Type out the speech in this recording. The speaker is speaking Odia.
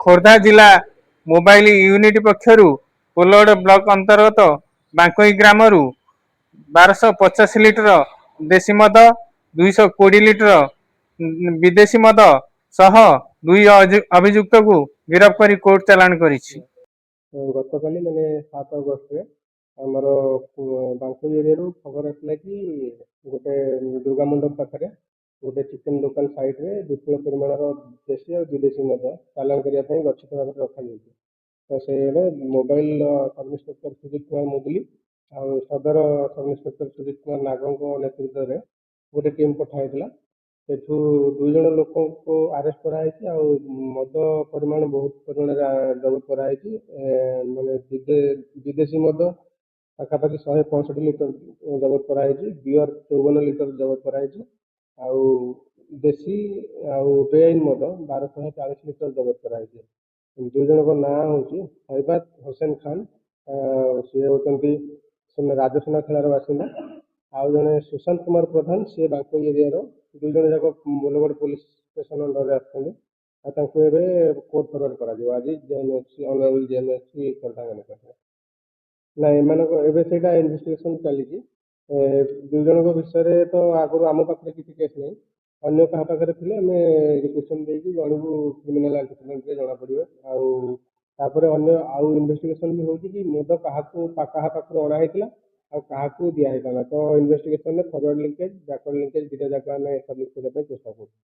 ଖୋର୍ଦ୍ଧା ଜିଲ୍ଲା ମୋବାଇଲ ୟୁନିଟ୍ ପକ୍ଷରୁ ବୋଲଗଡ଼ ବ୍ଲକ ଅନ୍ତର୍ଗତ ବାଙ୍କୋଇ ଗ୍ରାମରୁ 1250 ଲିଟର ଦେଶୀ ମଦ, 220 ଲିଟର ବିଦେଶୀ ମଦ ସହ ଦୁଇ ଅଭିଯୁକ୍ତକୁ ଗିରଫ କରି କୋର୍ଟ ଚାଲାଣ କରିଛି। ଗତକାଲି, ମାନେ 7 ଅଗଷ୍ଟରେ ଆମର ବାଙ୍କୋଇ ଏରିଆରୁ ଖବର ଆସିଲା କି ଗୋଟେ ଦୁର୍ଗା ମଣ୍ଡପ ପାଖରେ ଗୋଟେ ଚିକେନ ଦୋକାନ ସାଇଡ଼ରେ ବିପୁଳ ପରିମାଣର ଦେଶୀ ଆଉ ବିଦେଶୀ ମଦ ଚାଲାଣ କରିବା ପାଇଁ ଗଚ୍ଛିତ ଭାବରେ ରଖାଯାଇଛି। ତ ସେଇରେ mobile sub inspector Sujit Kumar Muduli ଆଉ ସଦର ସବ୍ ଇନ୍ସପେକ୍ଟର ସୁଜିତ କୁମାର ନାଗଙ୍କ ନେତୃତ୍ୱରେ ଗୋଟେ ଟିମ୍ ପଠା ହେଇଥିଲା। ସେଠୁ ଦୁଇ ଜଣ ଲୋକଙ୍କୁ ଆରେଷ୍ଟ କରାହେଇଛି ଆଉ ମଦ ପରିମାଣ ବହୁତ ପରିମାଣରେ ଜବତ କରାହେଇଛି। ମାନେ ବିଦେଶୀ ମଦ ପାଖାପାଖି 165 ଲିଟର ଜବତ କରାହେଇଛି, ବିୟର 54 ଲିଟର ଜବତ କରାହେଇଛି ଆଉ ଦେଶୀ ଆଉ ବେଆଇନ ମଦ 1240 ଲିଟର ଜବତ କରାହେଇଛି। ଦୁଇ ଜଣଙ୍କ ନାଁ ହେଉଛି ହଇବାତ ହୋସେନ ଖାନ, ସିଏ ହେଉଛନ୍ତି ରାଜସୁନାଖେଳାର ବାସିନ୍ଦା, ଆଉ ଜଣେ ସୁଶାନ୍ତ କୁମାର ପ୍ରଧାନ, ସିଏ ବାଙ୍କୋଇ ଏରିଆର। ଦୁଇ ଜଣ ଯାକ ବୋଲଗଡ଼ ପୋଲିସ ଷ୍ଟେସନ ଅଣ୍ଡରରେ ଆସୁଛନ୍ତି ଆଉ ତାଙ୍କୁ ଏବେ କୋର୍ଟ ଫରୱାର୍ଡ କରାଯିବ ଆଜି ଜେଏମ୍ଏଫସି, ଅନରେବଲ ଜେଏମ୍ଏଫସି ଖୋର୍ଦ୍ଧାଙ୍କ ନିକଟରେ। ନା, ଏମାନଙ୍କ ଏବେ ସେଇଟା ଇନଭେଷ୍ଟିଗେସନ ଚାଲିଛି। ଦୁଇ ଜଣଙ୍କ ବିଷୟରେ ତ ଆଗରୁ ଆମ ପାଖରେ କିଛି କେସ୍ ନାହିଁ। ଅନ୍ୟ କାହା ପାଖରେ ଥିଲେ ଆମେ ରିକ୍ୱେସନ ଦେଇକି ଜଣିବୁ, କ୍ରିମିନାଲ ଆଣ୍ଟିସିଡେଣ୍ଟରେ ଜଣାପଡ଼ିବ। ଆଉ ତାପରେ ଅନ୍ୟ ଆଉ ଇନଭେଷ୍ଟିଗେସନ ବି ହେଉଛି କି ମଦ କାହାକୁ, କାହା ପାଖରୁ ଅଣା ହେଇଥିଲା ଆଉ କାହାକୁ ଦିଆ ହେଇଥାନ୍ତା। ତ ଇନଭେଷ୍ଟିଗେସନରେ ଫରୱାର୍ଡ ଲିଙ୍କେଜ, ବ୍ୟାକୱାର୍ଡ ଲିଙ୍କେଜ ଦୁଇଟା ଯାକ ଆମେ ଏଷ୍ଟାବ୍ଲିଶ କରିବା ପାଇଁ ଚେଷ୍ଟା କରୁଛୁ।